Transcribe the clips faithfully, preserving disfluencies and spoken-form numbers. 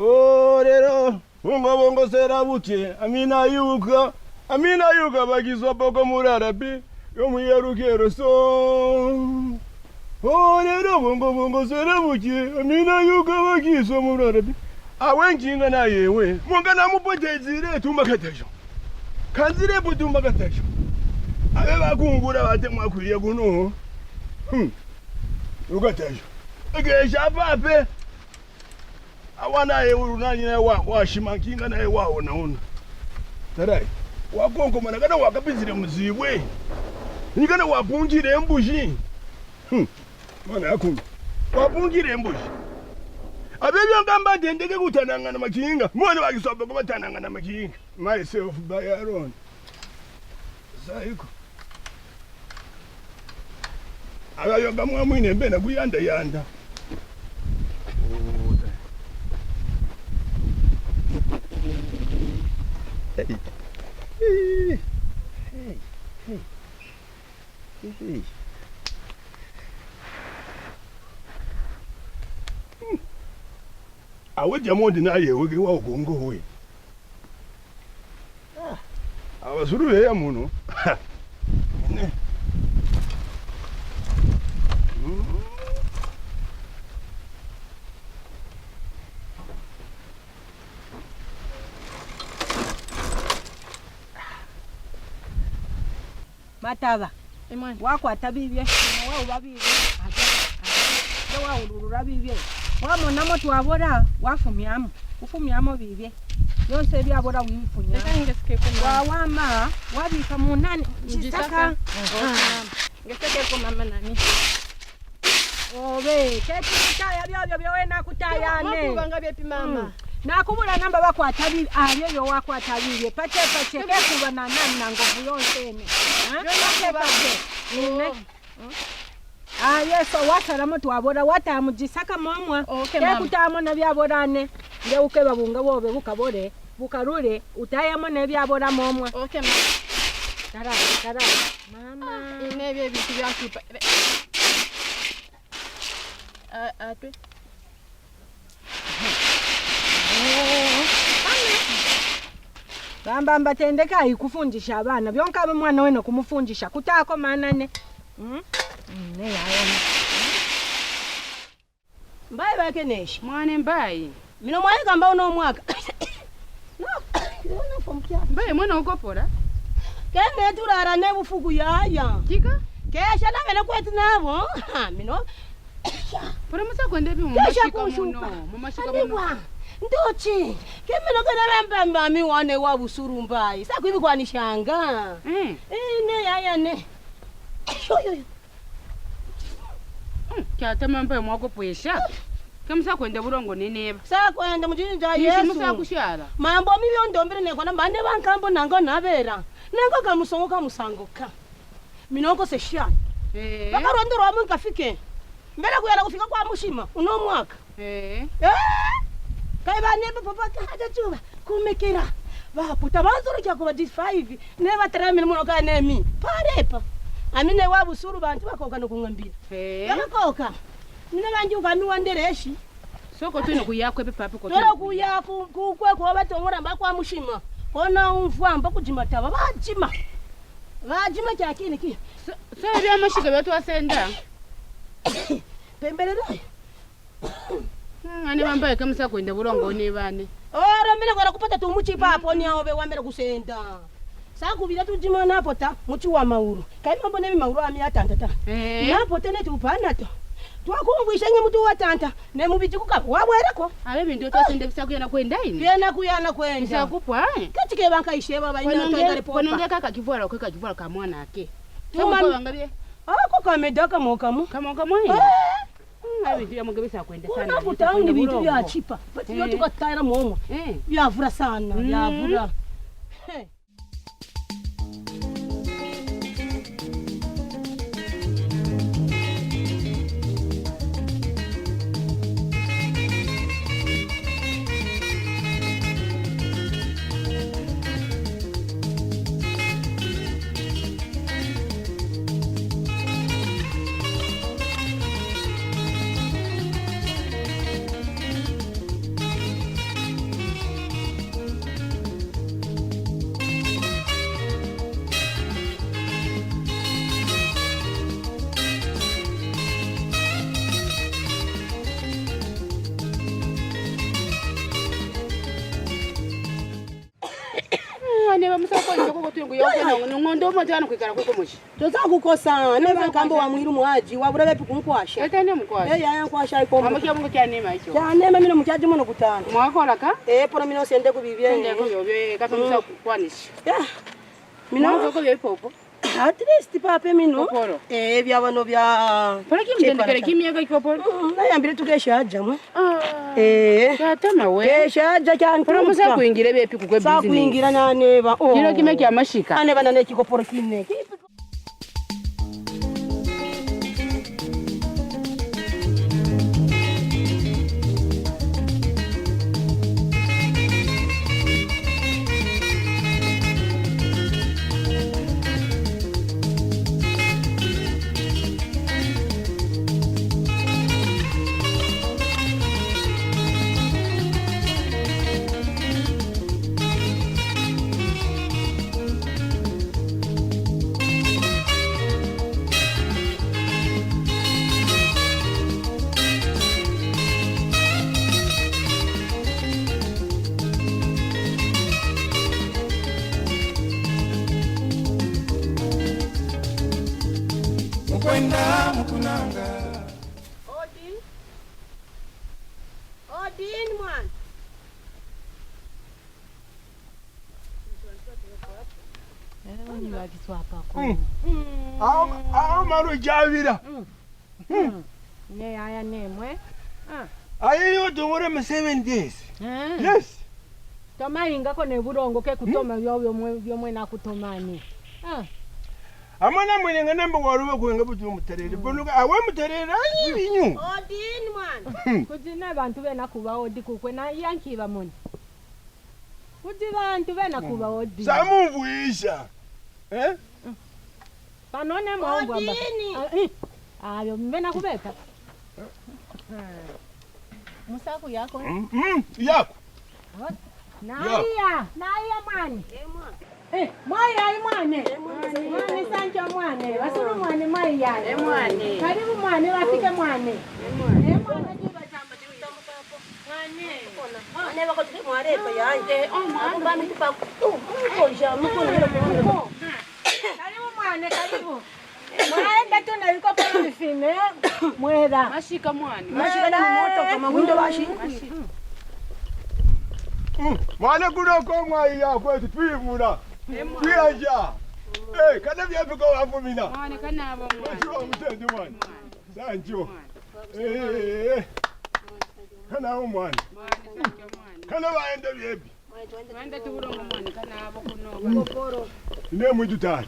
Orero, bongo bongo sera buche, amina yuka, amina yuka bakiswa poko murarapi, yo muyarukero so. Orero, bongo bongo sera buche, amina yuka bakiswa murarapi. Awe nkinga na yewe, monga na mupotezire tumba katasho. Kanzire putumba katasho. Abe bakungura bate mwakuria kuno. Hmm. Ukatasho. Ege shapa pe. Awana ye uru nani na wa, wa shima nkinga na ye wa ona ona. Tarai. Wakonkomana kana wakabizire muzibwe. Ni kana wapunjire mbuji. Hmm. Mwana akumi. Wapunjire mbuji. Abebyo ngamba ndendeke kutanangana makinga. Mwana wakiswapa kubatanangana makinga. Myself by Aaron. Zaiko. Abayo bamwe mwine mbena kuyanda yanda. Hey. Hey. Hey. Hey. Awe jamodi na yewe ke wa ugongo we. Ah, abazuru beya muno. Ne. Mm. Mataba. Imwana. Wakwata bibye, shima wauba bibye. Aja, aja. Nde waururura bibye. Wamonamo twabora, wafumyamo. Ufumyamo bibye. Byonse byabora wifunyamo. Reka ngesike ku mama. Wawama, wabika munani. Mjisaka. Mjisaka. Ah. Ngesike ku mama nani. Obe, keti kutaya byobyo byo wena kutaya ne. Mwakubanga byepi mama? Mm. Nakubula namba bakwata bi, abyo byo wakwata bibye. Pache, pache, kekuba na nani na ngovu yonse ne. Ha? Pache, pache. Nine. Oh. Ah, yes, so wasaramo twabora, watamu jisaka momwa. Okay, mama. Kekutamona byabora ne. Nge ukeba bunga bobe bukabore, bukarure, utayamona byabora momwa. Okay, mama. Tara, tara. Mama. Ah, ine bye bintu byakipa. Ah, atwe. Bamba mbatendeka ikufundisha abana. Byonka abe mwana wena kumufundisha. Kutako manane. Mm? Mm, ne yaya. Mbaye bakeneshi. Mwana mbaye. Mino mwaye kamba uno mwaka. No, no, no, from kia. Mbaye mwana ukopora. Kene turara ne bufuku yaya. Kika? Kesha na mene kweti nabo. Ha, mino. Pura musa kwende bi mu mashika muno, mu mashika muno. Anibwa. Ndochi. Kemino kana bamba mami wane wa busuru mbaye. Sa kwibi kwanishanga. Eh. Eh, ne yaya ne. Yo, yo, yo. Mm, kyatama mpe mwako pwesha. Kamusa kwenda burongo neneba. Sa kwenda mujinja Yesu. Musa kushara. Mambo milio ndombere ne kwana mande bankambo nango nabera. Nango kamusongo kamusango ka. Minoko se shia. Eh. Baka rwando rwamu nkafike. Mbere kuyana kufika kwa mushima uno mwaka. Eh. Eh. Kai ba nemba papa ka haja chuba. Kumekera. Ba puta banzuru kya kuba D five. Ne ba tara mil muno ka ne mi. Parepa. Amine wa busuru bantu bakoka no kungambira. Eh. Bakoka. Mina bangi ukami wandereshi. Soko twino kuyakwe pe papi ko. Twino kuyaku kukwe ko batongora mba kwa mushima. Kona umfwa mba kujima taba bajima. Bajima kya kini ki. So, so bya mashika bya twasenda. Pembelele. Hmm, ani bamba ke musa kwenda burongo ne bane. Oro mele kwenda kupata tu muchipa hapo ni aobe wambere kusenda. Sa kubira tu jima napota muchi wa mauru. Kai mambo ne mauru ami atantata. Eh. Napota ne tu panato. Twakumvwisha nye mutu wa tanta. Ne mubiti kuka wabwereko. Abe bintu twasende bisa kuyana kwenda ini. Kuyana kuyana kwenda. Bisa kupwa. Eh. Kati ke banka isheba ba ina twenda report. Kwanonge kaka kivwara kwa kivwara ka mwana ake. Tuma. Ako kamedaka mokamu. Kamokamu. Eh. Mm, abe bintu ya muge bisa kwenda sana. Kuna kutauni bintu ya chipa. But yo tukatara momo. Eh. Ya vura sana, ya vura. Hey. Musa kwa nje koko tuyu ya kwa nungo ndo mo jana kwikara kuko mushi. Toza kukosa, ne ba nkambo wa mwiru mwaji, wa bura bepi kunkwasha. Tata ne mkwasha. Eh, ya, ya nkwasha iko. Mama kia mungu kia nema icho. Kia nema mino mukyaji mono kutanda. Mwakora ka? Eh, pona mino sende ku bibie. Sende ku bibie, ka musa kwanishi. Ya. Mino. Mwakora ko bibie popo. At least pape mino. Poporo. Eh, bya bano bya. Pora kim dende kare kim ya ka poporo. Mm, na yambire tu kesha aja mwe. Ah. Eh. Tata mawe. Kesha aja kya. Pora musa kuingira bepi kukwe business. Sa kuingira na neba. Oh. Kino kime kya mashika. Ane bana ne kiko poro kine. Mukwenda mukunanga. Odin. Odin, mwana. Eh, ni wakiswapa ko. Mm. Mm. Aho, aho maro javira. Mm. Mm. Ne aya nemwe. Ah. Ayi yo tongore me seven days. Eh. Yes. Toma inga ko ne burongo ke kutoma yo, yo mwe, yo mwe na kutomani. Ah. Amana mwenye ngana mba waruwa kuenga butu muterere. Bonuka awe muterere ayi binyu. Odin mwana. Kujina bantu bena kuba odi kukwe na yanki ba moni. Kudi bantu bena kuba odi. Samumvwisha. Eh? Panone mwaombwa mba. Odini. Ah, eh. Ayo, mbena kubeta. Musaku yako, eh? Mm, mm, yako. Naiya, naiya mwani. Eh, mwayi ayi mwane. Mwane sancho mwane. Wasuru mwane mwayi ayi. Eh, mwane. Karibu mwane, wafike mwane. Eh, mwane. Mwane. Mwane wako tuli mware pa yayi. Eh, oh, mwane. Ako ba miti pa. Oh, oh, ja, mko ndio. Karibu mwane, karibu. Mwaenda tu na yuko pale mfine, mweda. Mashika mwane. Mashika ni moto kama windo washi. Mm, mwane kuno ko mwayi ya kwetu twivula. Eh, mwane. Twiaja. Eh, kana vya piko wavumina. Mwane kana abo mwane. Mashika mtendi mwane. Sancho. Eh, eh, eh. Kana abo mwane. Mwane, sancho mwane. Kana waende vyepi. Twende tuburongo mwane, kana abo kuno. Mm. Koporo. Ne mwitu tani.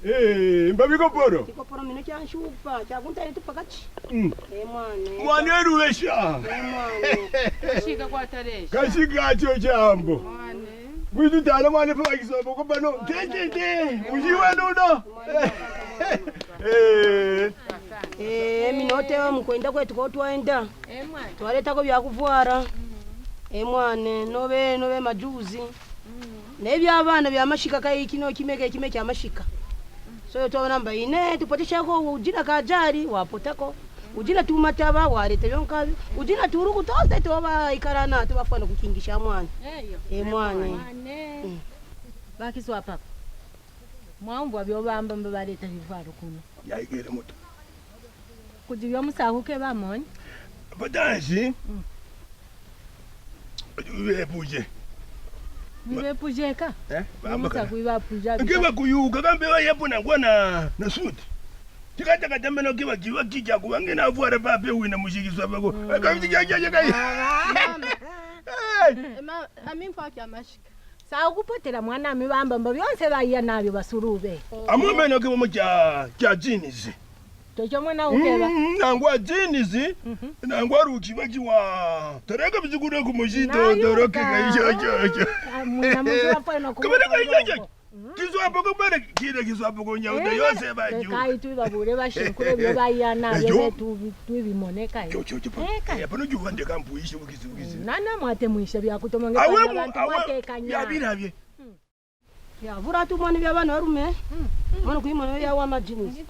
Eh, mbabi koporo. Koporo mino kya nshupa, kya kunta yetu pakachi. Mm. Eh, mwane. Mwane ruwesha. Eh, mwane. Kashika kwa taresha. Kashika acho chambo. Mwane. Mwitu tani mwane pa kisobo kubano. Te, te, te. Mujiwa nuno. Eh. Eh, minote wa mukwenda kwetu ko twaenda. Eh, mwane. Twaletako byakuvwara. Mm. Eh, mwane, nobe, nobe majuzi. Mm. Nebyo abana bya mashika ka ikino kime ka ikime kya mashika. Mm. So, twabona mba ine, tupoteshako, ujina kajari, wapotako. Mm. Ujina tumataba, wareta byonka byo. Mm. Ujina turuku tose, tuba ikarana, tubafwana kukingisha mwane. Eyo. Eh, mwane. Mwane. Mm. Bakiswa papa. Mwaumvwa byo bamba mba baleta bivwaro kuno. Yaigere mutu. Kudi byo musahuke bamoni. Batansi. Mm. Bepuje. Ni bepuje ka? Eh, bamba ka. Musa kuiba puja. Ngiba kuyuka kambe wa yepo na kwa na, na suti. Tikata kata meno kiba kiba kija kuwa ngina vwara pape wina mushikiswa bako. Mm. Aka mtija kija kija. Ah, mama. Hey. Ema, ami mpa kya mashika. Sa ukupotera mwana mi bamba mbo byonse baiya nabyo basurube. Amwe meno kibomo kya, kya jeans. Chocho mwana ukeba. Mm, nangwa jeans, mhm, nangwa ruki bakiwa. Tereka bizikure ku mujito, nayo doroke ka, ka ijo, ijo, ijo. Ah, mwana mtu wafana ku. Kabere ka ijo, ijo. Mm. Kizwa poko bare, kire kizwa poko nyauta, eh, yose ba ju. Kai tu babure ba shinkure byo baiya nabyo, eh, tu, tu bimoneka. Chocho, chocho. Eh, kai. Eh, pano ju wande kampu ishi bukizi, bukizi. Nana mwate mwisha bya kutomonge. Awe kwa mu, bantu awe, mwate kanya. Bya bira bye. Mm. Ya, vura tu mwana bya bana warume. Mm. Mwana kuyi mwana ya wa majini.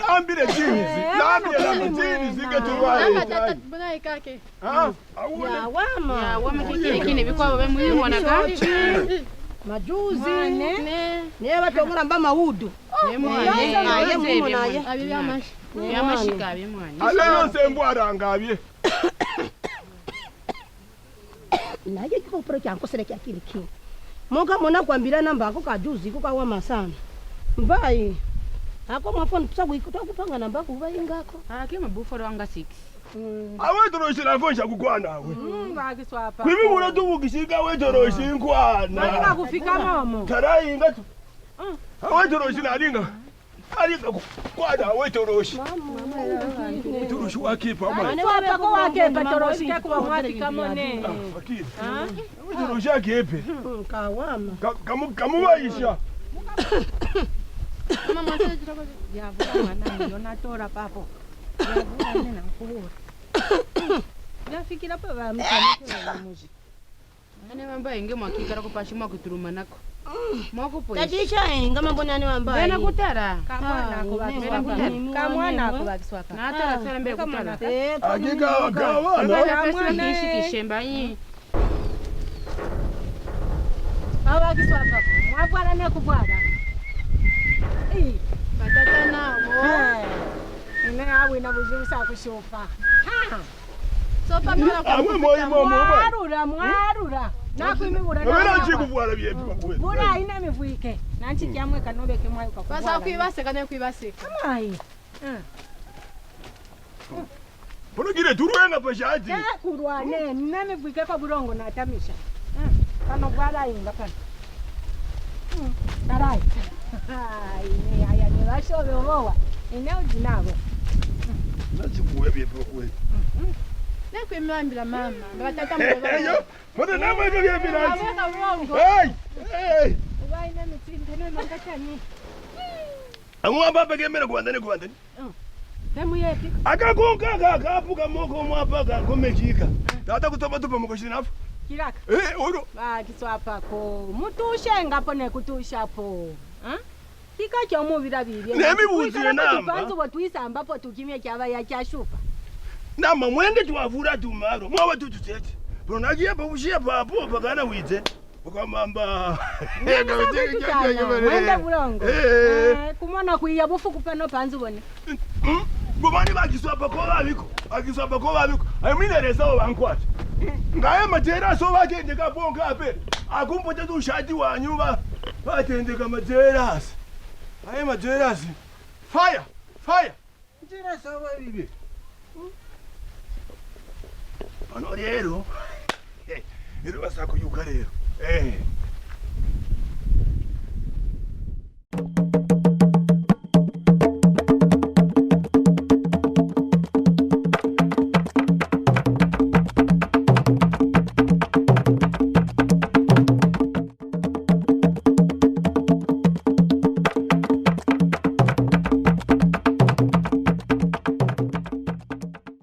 Nambire jeans. Eh, nambire na jeans ke tu wa. Mama, tata, bana ikake. Ah, awone. Ya, wama. Ya, wama kiki, kini bikwa babe muyi mwana ka. Majuzi. Mwane. Ne. Ne batongora mba maudu. Ne mwane. Aye, mwana, aye. Abi bya mashi. Ne mwane. Bya mashi ka, abi mwane. Ale yose mbwaranga abye. Naye kiko pura kyankosere kya kiri ki. Moka mona kwambira namba ako kajuzi ko kawama sana. Mbai. Ako mafoni kusa kuikuta kupanga namba kuba ingako. Ah, kema buforo anga six. Mm. Awe toroshi na fonsha kukwana awe. Mm, bakiswapa. Kwimi muna tu bukishika awe toroshi nkwana. Mani bakufika momo. Tarayi ngatu. Ah. Awe toroshi na linga. Alika ku-, kwada we toroshi. Toroshi wakepa mwana. Mwana wako wakepa toroshi kakuwa mwafika mone. Ah, fakiri. Ah? We toroshi akepe. Mm, kawama. Ka-, kamu-, kamuwaisha. Mama, mama, ya vula mwana, yo natora papo. Ya vula nina kuhura. Ya fikira pa va mutane kwa muji. Ane mamba inge mwakikara kupashi mwakuturumanako. Mwakupoishi. Tatisha, eh, ngama mbona ane mamba. Bena kutara. Kamwana kubakiswapa. Kamwana kubakiswapa. Natara tsara mbe kutara. Eh, hakika kawana. Kamwana. Kishemba hii. Abakiswapa. Mwabwara na kubwara. Eh. Batata nabo. Eh. Ine awe na bujusa kushopa. Ha. So, pamela amwe moyi momo mwe. Mwarura, mwarura. Nakwimi ura. Wena chikuvwala byetu kwa kweli. Bura ina mivwike. Nanchi kyamwe kanobeke mwayo kwa. Basa kwibaseka ne kwibaseka. Amai. Eh. Pono gire turuenga pashati. Eh, kurwane, ne mivwike kwa burongo natamisha. Eh, pano bwala inga pano. Mm, tarai. Ai, ni aya ni bashobe obowa. Ine ujinabo. Nachi kuwe bye bro kuwe. Mm. Ne kwimambira mama. Batata mbo. Yo, mbona namwe bye bye. Hey! Hey! Ubaina mitinde no nongatani. Amwamba pekemera kuwandani kuwandani. Mm. Temu yepi? Akakonka ka kapuka moko mwapa ka komechika. Mm. Tata kutopa tupa moko shinafu. Kiraka. Eh, oro. Bakiswapa ko. Mutushe ngapo ne kutusha po. Ha? Kika kyo mubira bibye. Nemi buzire namba. Tupanzu bo twisamba po tukimye kyaba ya kyashupa. Namba mwenge twavura tumaro. Mwawa tutuchete. Bro nagiye pa ushiye pa po pagana wite. Ukamamba. Mwende bulongo. Eh. Eh, kumona kwiya bufuku pano panzu bone. Mm? Bubani bakiswapa ko babiko. Bakiswapa ko babiko. Ayi mwina resa wa bankwata. Ngaye majerasi batendeka bonka ape. Akumpata tu shati wa nyumba. Batendeka majerasi. Ayi majerasi. Fire! Fire! Njira sawa bibi. Ano rero. Rero basa kuyuka rero. Eh.